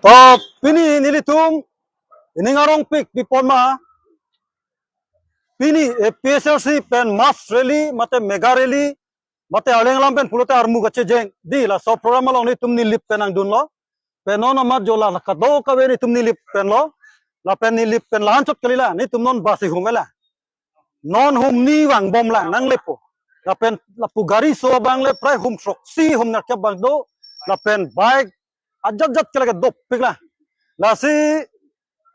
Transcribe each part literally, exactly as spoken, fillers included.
To pini nelitum ining arongpik pi apot ma, pini A P H L C pen mass rally mate mega rally mate Arleng alam pen pulote armu kachejeng, dei, laso program along nelitum Nilip pen nangdunlo. Pen non amat jo la kadokave nelitum Nilip pen lo. Lapen Nilip pen la-anchot kali la, nelitum non bus ihum ela. Non hum ni vangbom lang nanglepo. Lapen lapu gari so abang le prai hum throksi hum nerkep abang do. Lapen bike ajat jat ke lake dopik la. Lasi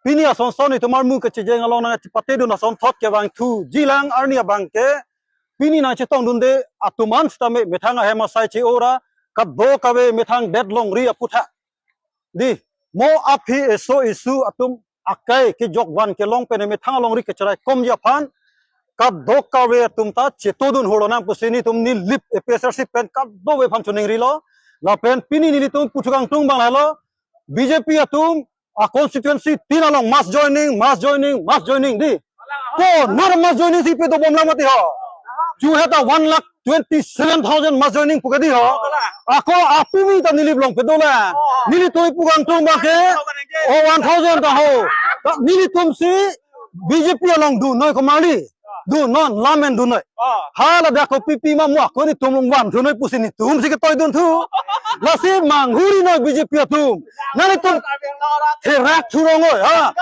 pini asonson nelitum armu kachejeng along nangchepatedun asonthot kevangthuji lang, arni abang ke pini nangchetongdunde atum an sitame methang ahem asai che-o ra kadokave methang det longri aputhak, dei, mo aphi eso isu atum akai kejok van kelong pen methang alongri kacharaikomji aphan kadokave atum ta chetodun hurlo nang pusi nelitum Nilip A P H L C pen kadokave aphan choningrilo. Lapen pini nelitum puthukangtung abang lahelo, B J P atum a constituency tin along mass joining, mass joining, mass joining, dei. Ko nor mass joining si pedobom lang mati ho. Chu heta one lakh twenty seven thousand mass joining pu ke dei ho. Ako apimi ta Nilip along pedo la. Nelitum pukangtung abang ke, oh, one thousand ta ho. Ta nelitum si B J P along dunnoi komarli. Dun non, lamen dunnoi. Hala dak kopi pi ma mo ako nelitum along vanthunoi pusi nelitum si ketoidunthu. Lasi manghuri noi B J P atum. Nanglitum therak thurong oi, ha.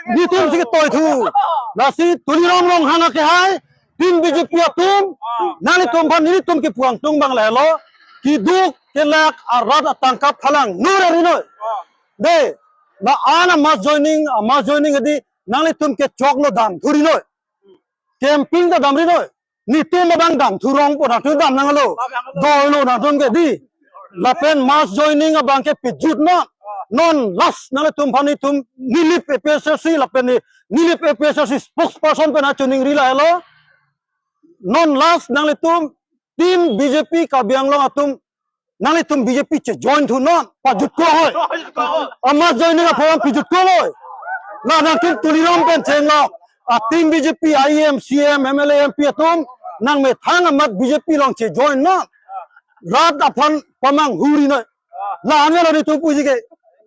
Nelitum si ketoithu. Lasi Tuliram Ronghang akehai, team B J P atum, nanglitum aphan nelitum kepukangtung abang lahelo, keduk kelak arat atangka phalang nur rinoi. Dei, la-an a mass joining, a mass joining dei, nanglitum kechoklo damthu rinoi. Camping ta damri noi. Nelitum abang damthurongpo, nangtum dam nanglo. Doilo nangtum ke dei. Lapen mass joining abang ke pejut non. Non last nanglitum aphan nelitum Nilip A P H L C lapen Nilip A P H L C spokesperson pen nangchoningri lahelo. Non last nanglitum team B J P Karbi Anglong atum nanglitum B J P chejointhu non, pajutko hoi. A mass joining aphan pajutko hoi. La nangtum Tuliram pen chenglok. A team B J P, I M, C M, M L A, M P atum nangmethang amat B J P along chejoin non. Rat aphan pamanghuri noi. La-an avelo nelitum puji ke.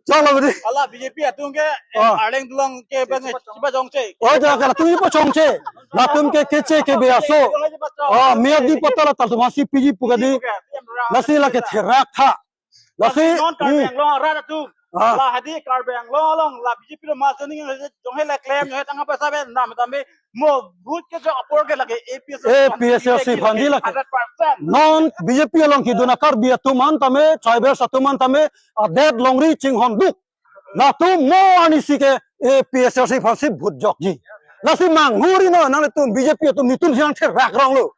Choklo dei. Hala B J P atum ke, eh, Arleng dolong ke bang, eh, chepachongche. Oh, ja, kala tum chepachongche. Latum ke keche kebe aso. Ah, mia di patala tal tum hasi piji pu ke dei. Lasi lake therak tha. Lasi, non Karbi Anglong arat atum. La hadi Karbi Anglong along la B J P lo mass joining jonghe le klem jonghe tangka paisa pen nam tame mo vote kejok apor ke lake A P H L C A P H L C aphan dei lake. Hundred percent. Non B J P along kedun a Karbi atum an tame, tribals atum an tame, adet longri chinghon duk. Latum mo arnisi ke A P H L C aphan si vote jokji. Lasi manghuri noi, nanglitum B J P atum nelitum si nangtherak ronglo.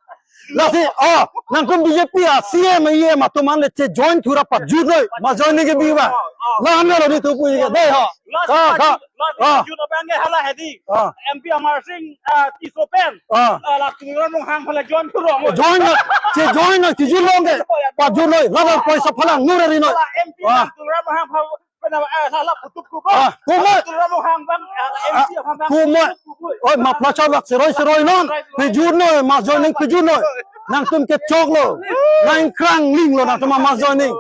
Lasi, oh, nangtum B J P a C M, E M atum an le chejointhu ra pajut noi. Mass joining kebi abang. La-an avelo nelitum puji ke dei ho. Last, ha, ha, last, ah, June abang ke hala hadi. Ah. M P Amar Singh, ah, Tisso pen. Ah. Ah, la Tuliram Ronghang phala jointhu rong. Join na, chejoin na, kejut long ke. Pajut noi, ladak paisa phalang nur rinoi. M P, ah, Tuliram Ronghang phala, pena, eh, hala putup kubo. Ah, kumoi. Tuliram Ronghang abang, ah, M P abang. Kumoi. Putup kubo. Oi, mapla chavak seroi seroi non. Pejut noi, mass joining pejut noi. Nangtum kechoklo. Nang krang linglo nangtum mass joining.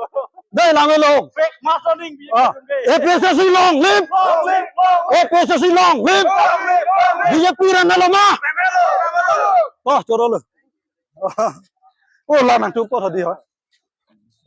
Dei, lamelo. Fake mass joining, ah, B J P atum ke. A P H L C long live! Long live, long live! A P H L C long live! Long live, long live! B J P ran nalo ma? Ran nalo, ran nalo. Oh, chorolo. Oh, la nangtum apor hadi ho.